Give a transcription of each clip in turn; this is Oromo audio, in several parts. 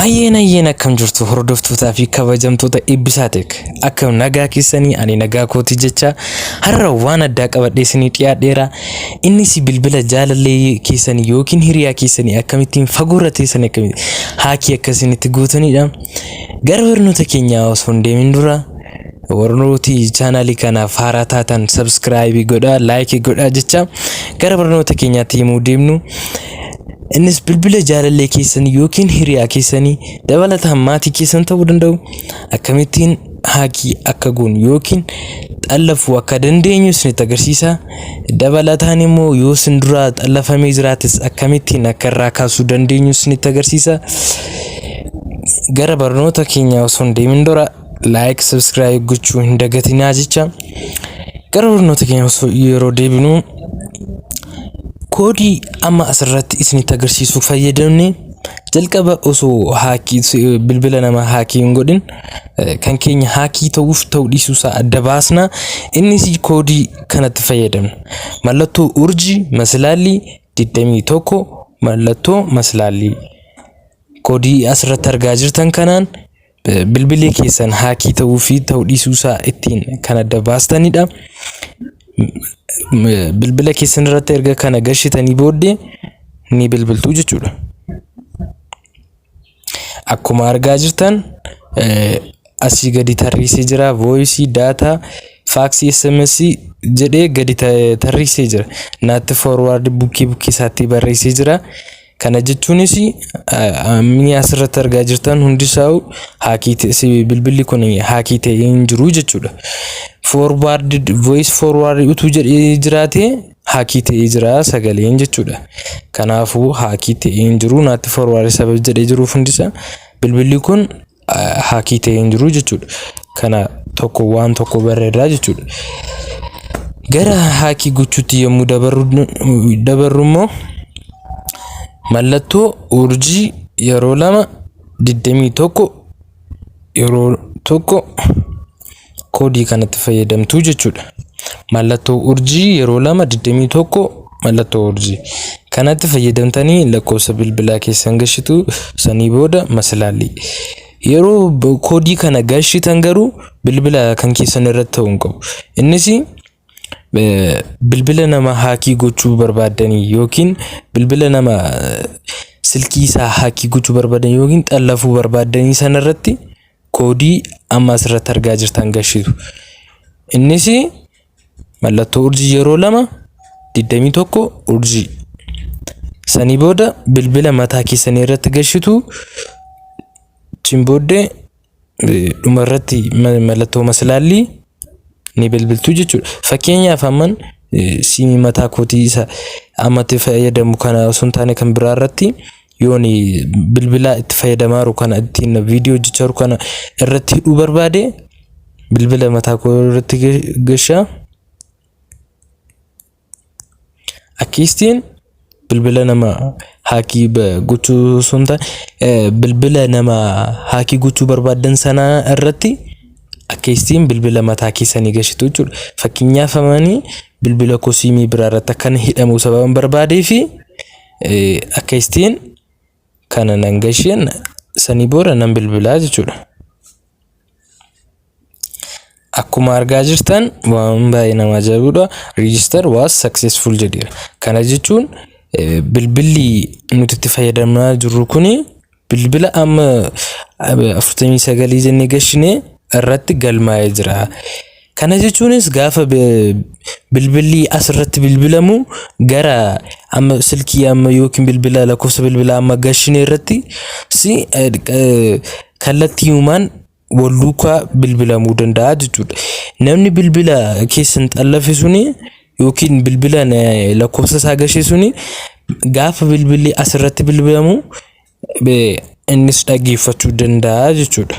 Hayyeen hayyeen, akkam jirtu hordoftootaa fi kabajamtoota Eebbisaa Tech? Akkam nagaa keessanii? Ani nagaa kooti jecha har'a waan addaa qabadhee isinii dhiyaadheera. Innis bilbila jaalallee keessanii yookiin hiriyaa keessanii akkamittiin fagoorra teessanii akkamitti hack akkasinitti gootanidha. Gara barnoota keenyaa osoo hin deemin dura, warrooti chaanaalii kanaaf haaraa taatan subscribe godhaa, like godhaa jecha gara barnoota keenyaatti yommuu deemnu, innis bilbila jaalallee keessanii yookiin hiriyaa keessanii, dabalataan maatii keessan ta'uu danda'u, akkamittiin hack akka goonu yookiin xallafuu akka dandeenyu isinitti agarsiisa. Dabalataan immoo yoo isin duraa xallafamee jiraates akkamittiin akka irraa kaasuu dandeenyu isinitti agarsiisa. Gara barnoota keenyaa osoo hin deemin dura like, subscribe gochuu hin dagatinaa jecha gara barnoota keenya osoo yeroo deebinu, koodii amma asirratti isinitti agarsiisu fayyadamne jalqaba osoo hack bilbila namaa hack hin godhin kan keenya hack ta'uuf ta'uu dhiisuusaa adda baasna. Innis koodii kanatti fayyadamna. Mallattoo urjii maslaallii 21 mallattoo maslaallii. Koodii asirratti argaa jirtan kanaan bilbilli keessan hack ta'uu fi ta'uu dhiisuusaa ittiin kan adda baastanidha. Bilbila keessan irratti erga kana gashitanii booddee ni bilbiltu jechuudha. Akkuma argaa jirtan asii gadi tarreessee jira. Voice, data, fax, SMS jedhee gadi tarreessee jira. Not forward bukkee bukkee isaatti barreessee jira. Kana jechuunis mi'a asirratti argaa jirtan hundisaa hack bilbilli kun hack ta'ee hin jiru jechuudha. Forward, voice forward utuu jedhee jiraate hack ta'ee jira sagaleen jechuudha. Kanaafuu hack ta'ee hin jiru. Not forward sababa jedhee jiruuf hundisaa bilbilli kun hack ta'ee hin jiru jechuudha. Kana tokko waan tokko barreerraa jechuudha. Gara hack gochuutti yommuu dabarru immoo mallattoo urjii yeroo lama 21 yeroo tokko koodii kanatti fayyadamtu jechuudha. Mallattoo urjii yeroo lama 21 mallattoo urjii kanatti fayyadamtanii lakkoofsa bilbilaa keessan gashitu. Sanii booda maslaalli. Yeroo koodii kana gashitan garuu bilbila kan keessan irratti ta'uu hin qabu. Innis bilbila nama hack gochuu barbaaddanii yookiin bilbila nama silkii isaa hack gochuu barbaadan yookiin xallafuu barbaaddanii sanarratti koodii amma asirratti argaa jirtan gashitu. Innis mallattoo urjii yeroo lama 21 urjii. Sanii booda bilbila mataa keessanii irratti gashitu. Achiin booddee dhuma irratti mallattoo maslaallii ni bilbiltu jechuudha. Fakkeenyaaf amman siimii mataa kootii isa amma itti fayyadamu kana osoo hin taane kan biraa irratti yoon bilbila itti fayyadamaa jiru kana, ittiin viidiyoo hojjechaa jiru kana irratti hidhuu barbaade, bilbila mataa koo irratti gashaa. Akkasitiin bilbila nama hack gochuu osoo hin taane bilbila nama hack gochuu barbaaddan sanaa irratti akkasitiin bilbila mataa keessanii gashitu jechuudha. Fakkeenyaaf amanii bilbila koo siimii biraa irratti akkana hidhamu sababa barbaadee fi akkasitiin kana nan gasheen, sanii booda nan bilbilaa jechuudha. Akkuma argaa jirtan waan baay'ee nama ajaa'ibudha. "Register was successful" jedheera. Kana jechuun bilbilli nuti itti fayyadamaa jirru kuni bilbila amma 49 jennee gashinee irratti galmaa'ee jira. Kana jechuunis gaafa bilbilli asirratti bilbilamu gara amma silkii amma yookiin bilbila lakkoofsa bilbilaa amma gashinee irratti si kallattiiwwan wal duukaa bilbilamuu danda'a jechuudha. Namni bilbila keessan xallafe suni yookiin bilbila lakkoofsa isaa gashe suni gaafa bilbilli asirratti bilbilamu innis dhaggeeffachuu danda'a jechuudha.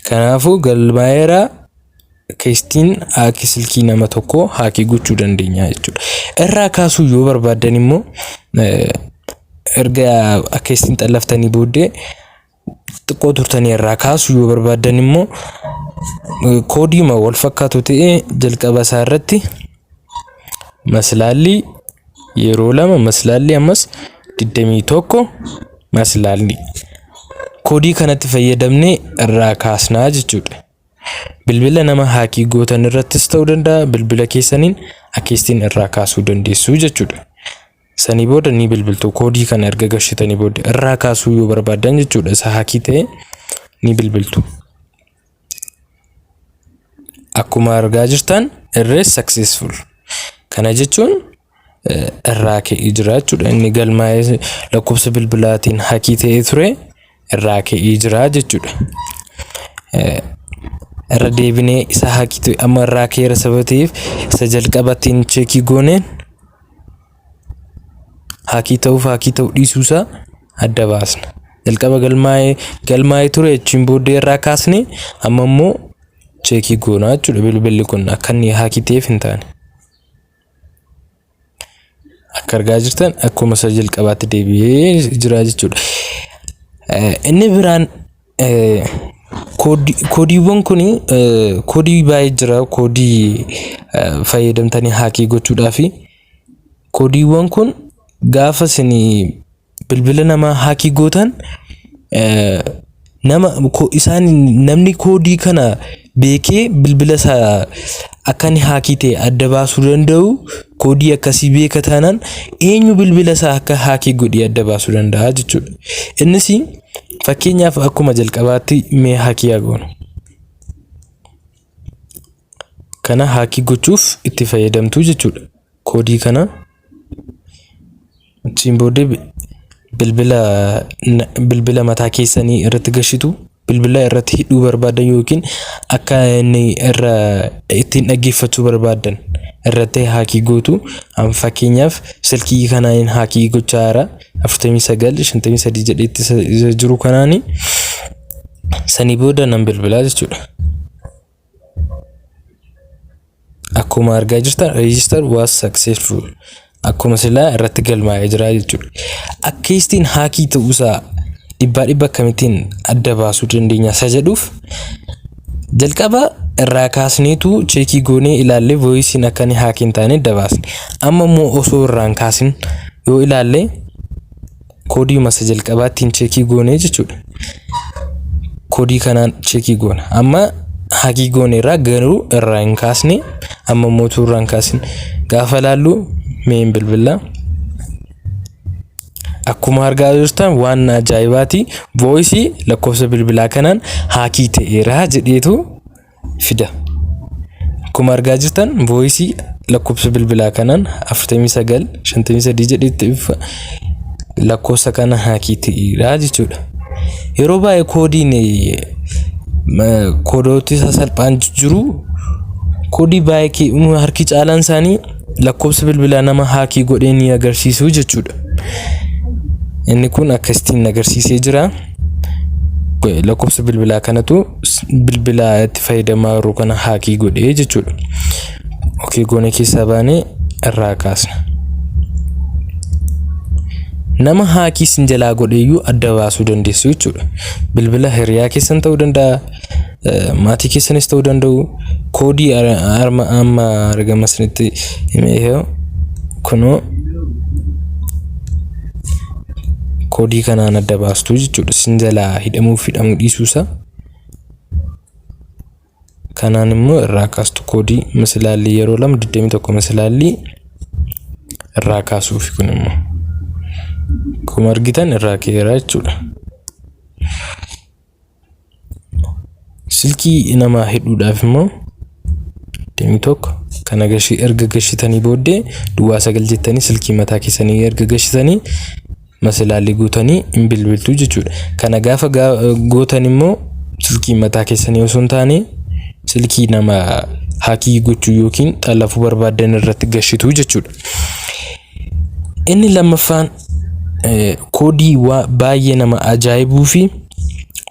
Kanaafuu galmaa'eera, keesstiin hack silkii nama tokko hack gochuu dandeenya jechuudha. Irraa kaasuu yoo barbaaddan immoo, erga akkasiin xallaftanii booddee xiqqoo turtanii irraa kaasuu yoo barbaaddan immoo, koodiima wal fakkaatu ta'ee jalqaba isaa irratti maslaalli yeroo lama maslaalli ammas 21 maslaalli. Koodii kanatti fayyadamnee irraa kaasnaa jechuudha. Bilbila nama haakii gootan irrattis ta'uu danda'a, bilbila keessaniin akkeestiin irraa kaasuu dandeessu jechuudha. Sanii booda ni bilbiltu koodii kana erga gashitanii booda irraa kaasuu yoo barbaaddan jechuudha isa haakii ta'e ni bilbiltu. Akkuma argaa jirtan irree successful. Kana jechuun irraa ka'ee jira jechuudha. Inni galmaa'ee lakkoofsa bilbilaatiin haakii ta'ee ture irraa ka'ee jira jechuudha. Irra deebinee isa haakii ta'e amma irraa ka'eera sababa ta'eef isa jalqabattiin cheekii gooneen haakii ta'uuf haakii ta'uu dhiisuusaa adda baasna. Jalqaba galmaa'ee ture achiin booddee irraa kaasne amma immoo cheekii goonaa jechuudha bilbilli kun akka inni haakii ta'eef hin taane. Akka argaa jirtan akkuma isa jalqabaatti deebi'ee jira jechuudha. Inni biraan koodiiwwan kun koodii baay'ee jira koodii fayyadamtanii haakii gochuudhaafi koodiiwwan kun gaafa isin bilbila namaa haakii gootan nama isaan namni koodii kana beekee bilbila isaa akka inni haakii ta'e adda baasuu danda'u koodii akkasii beeka taanaan eenyu bilbila isaa akka haakii godhee adda baasuu danda'a jechuudha. Innis fakkeenyaaf akkuma jalqabaatti mee haakii haa goonu. Kana haakii gochuuf itti fayyadamtu jechuudha. Koodii kana achiin booddee bilbila mataa keessanii irratti gashitu bilbila irratti hidhuu barbaadan yookiin akka inni irra ittiin dhaggeeffachuu barbaadan irratti haakii gootu. An fakkeenyaaf silkii kanaan haakii gochaa jira 49 53 jedheetti isa jiru kanaani sanii booda nan bilbilaa jechuudha. Akkuma argaa jirtan register was successful akkuma silaa irratti galmaa'ee jira jechuudha. Akkaittiin haakii ta'uusaa dhibbaa dhibba akkamittiin adda baasuu dandeenya isa jedhuuf jalqaba irraa kaasneetu cheekii goonee ilaallee voisiin akka inni haakii hin taane adda baasne. Amma immoo osoo irraa hin kaasin yoo ilaalle koodii isa jalqabaattiin cheekii goonee jechuudha. Koodii kanaan cheekii goona. Amma haakii goone irraa garuu irraa hin kaasne amma immoo utuu irraa hin kaasin gaafa laallu mee hin bilbilla. Akkuma argaa jirtan waan ajaa'ibaati. Voisii lakkoofsa bilbilaa kanaan haakii ta'eera jedheetu fida. Akkuma argaa jirtan voisii lakkoofsa bilbilaa kanaan 49 53 jedheetti lakkoofsa kana haakii ta'eera jechuudha. Yeroo baay'ee koodiin koodooti sasalphaan jiru koodii baay'ee harki caalaan isaanii lakkoofsa bilbilaa nama haakii godhee ni agarsiisu jechuudha. Inni kun akkasitiin agarsiisee jira. Lakkoofsa bilbilaa kanatu bilbila itti fayyadamaa jiru kana haakii godhee jechuudha. Okay goone keessaa baanee irraa kaasna. Nama haakii isin jalaa godheeyyuu adda baasuu dandeessu jechuudha. Bilbila hiriyaa keessan ta'uu danda'a, maatii keessanis ta'uu danda'u. Koodii arma amma argama isinitti himee kunoo koodii kanaan adda baastu jechuudha. Isin jalaa hidhamuuf hidhamuu dhiisuusaa. Kanaan immoo irraa kaastu koodii misilaalli yeroo lama 21 misilaalli irraa kaasuufi kun immoo akkuma argitan irraa ka'eera jechuudha. Silkii namaa hidhuudhaaf immoo 21 kana gashii erga gashitanii booddee duwwaa 9 jettanii silkii mataa keessanii erga gashitanii masilaalli guutanii hin bilbiltu jechuudha. Kana gaafa gootan immoo silkii mataa keessanii osoo hin taane silkii nama haakii gochuu yookiin xalafuu barbaaddan irratti gashitu jechuudha. Inni lammaffaan koodii baay'ee nama ajaa'ibuu fi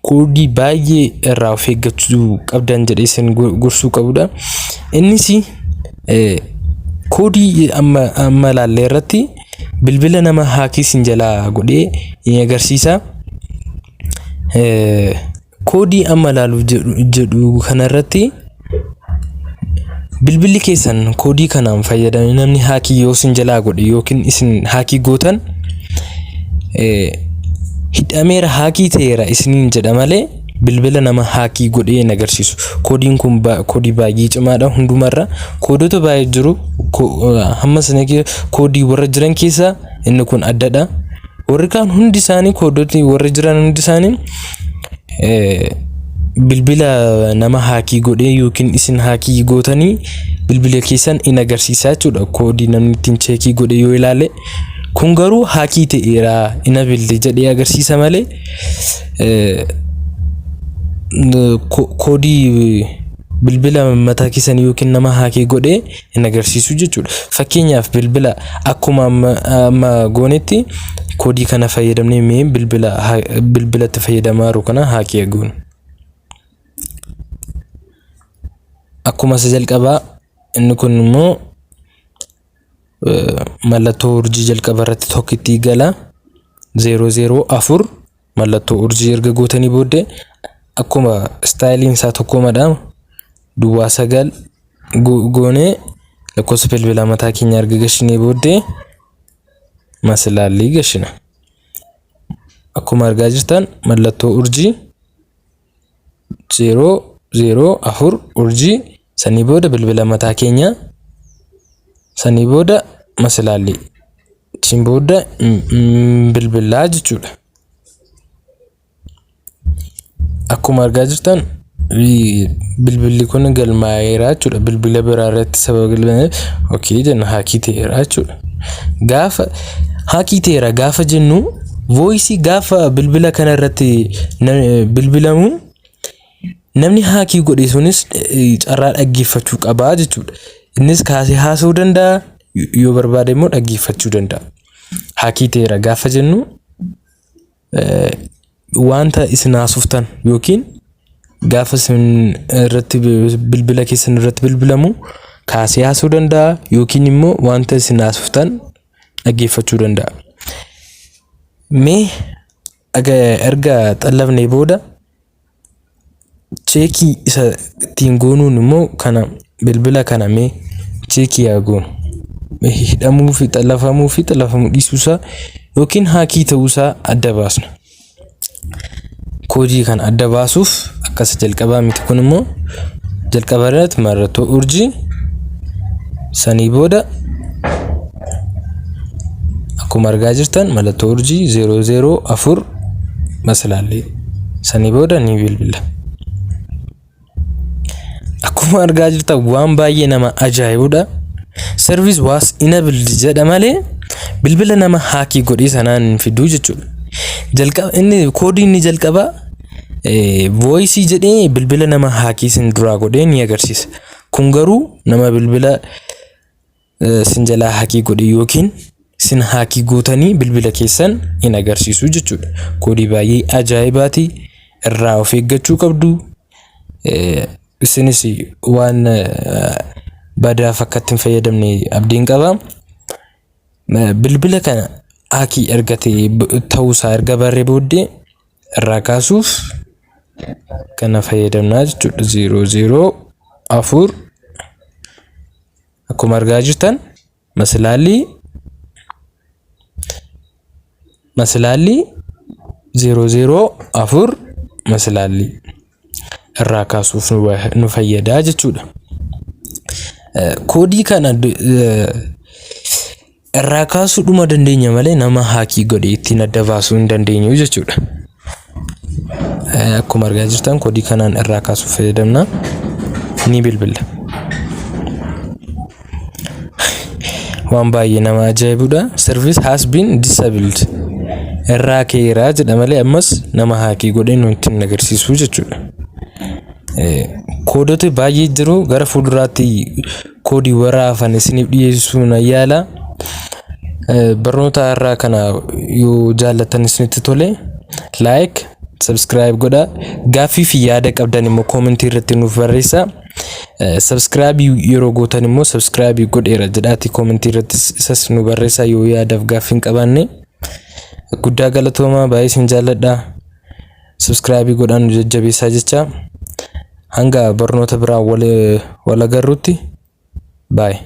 koodii baay'ee irraa of eeggachuu qabdan jedhee isin gorsuu qabudha. Innis koodii amma amma ilaalle irratti bilbila nama haakii isin jalaa godhee ni agarsiisa. Koodii amma ilaaluuf jedhu kanarratti bilbilli keessan koodii kanaan fayyadame namni haakii yoo isin jalaa godhe yookiin isin haakii gootan Hidhameera haakii ta'eera isiniin jedha malee bilbila nama haakii godhee hin agarsiisu. Koodiin kun koodii baay'ee cimaadha hundumarra. Koodota baay'ee jiru. Hamma sana koodii warra jiran keessaa inni kun addadha. Warri kaan hundi isaanii koodotni warri jiran hundi isaanii bilbila nama haakii godhee yookiin isin haakii gootanii bilbila keessan in agarsiisa jechuudha. Koodii namni ittiin cheekii godhe yoo ilaale. Kun garuu haakii ta'eera inabilde jedhee agarsiisa malee koodii bilbila mataa keessanii yookiin nama haakii godhee hin agarsiisu jechuudha. Fakkeenyaaf bilbila akkuma amma goonetti koodii kana fayyadamnee mee bilbila bilbilatti fayyadamaa jiru kana haakii goonu. Akkuma isa jalqabaa inni kun immoo mallattoo urjii jalqaba irratti tokkitti gala 004 mallattoo urjii erga gootanii booddee akkuma istaayiliin isaa tokkomadha duwwaa 9 goonee lakkoofsa bilbilaa mataa keenya erga gashinee booddee maslaallii gashina. Akkuma argaa jirtan mallattoo urjii 0 0 4 urjii sanii booda bilbila mataa keenya sanii booda maslaallii achiin booda bilbilaa jechuudha. Akkuma argaa jirtan bilbilli kun galmaa'eera jechuudha. Bilbila biraa irratti sababa galmaa'eef okey jenna haakii ta'eera jechuudha. Gaafa haakii ta'eera gaafa jennu voice gaafa bilbila kana irratti bilbilamu namni haakii godhe sunis carraa dhaggeeffachuu qaba jechuudha. Innis kaasee haasa'uu danda'a yoo barbaade immoo dhaggeeffachuu danda'a. Haakii ta'eera gaafa jennu wanta isin haasoftan yookiin gaafa isin irratti bilbila keessan irratti bilbilamu kaasee haasa'uu danda'a yookiin immoo wanta isin haasoftan dhaggeeffachuu danda'a. Mee erga xallafnee booda cheekii isa ittiin goonuun immoo kana bilbila kana mee cheekii haa goonu. Hidhamuu fi xallafamuu fi xallafamuu dhiisuusaa yookiin haakii ta'uusaa adda baasna. Koodii kana adda baasuuf akkas jalqabaa miti kun immoo jalqaba irratti mallattoo urjii sanii booda akkuma argaa jirtan mallattoo urjii 004 masalaallee sanii booda ni bilbila. Akkuma argaa jirtan waan baay'ee nama ajaa'ibudha. Service was enabled jedha malee bilbila nama haakii godhee sanaan hin fiduu jechuudha. Jalqaba inni koodii inni jalqaba voice jedhee bilbila nama haakii sin duraa godhee ni agarsiisa. Kun garuu nama bilbila sin jalaa haakii godhe yookiin sin haakii gootanii bilbila keessan hin agarsiisu jechuudha. Koodii baay'ee ajaa'ibaati. Irraa of eeggachuu qabdu. Isinis waan badaaf akka itti hin fayyadamne abdiin qaba. Bilbila kana haakii erga ta'e ta'uusaa erga barree booddee irraa kaasuuf kana fayyadamnaa jechuudha. 0 0 4 akkuma argaa jirtan masilaalli masilaalli 0 0 4 masilaalli irraa kaasuuf nu fayyadaa jechuudha. Koodii kana irraa kaasuu dhuma dandeenya malee nama haakii godhe ittiin adda baasuu hin dandeenyu jechuudha. Akkuma argaa jirtan koodii kanaan irraa kaasuuf fayyadamna. Ni bilbilla. Waan baay'ee nama ajaa'ibudha. Service has been disabled. Irraa ka'eera jedha malee ammas nama haakii godhee nutti hin agarsiisu jechuudha. Koodota baay'ee jiru gara fuulduraatti koodii warra hafan isiniif dhiyeessuu nan yaala. Barnoota har'aa kana yoo jaallattan isinitti tole like subscribe godha. Gaaffii fi yaada qabdan immoo koomentii irratti nuuf barreessaa. Subscribe yeroo gootan immoo subscribe godheera jedhaati koomentii irratti isas nu barreessaa yoo yaadaaf gaaffii hin qabaanne. Guddaa galatoomaa baay'ee isin jaalladha. Subscribe godhaan nu jajjabeessaa jecha hanga barnoota biraa wal agarrutti baay'ee.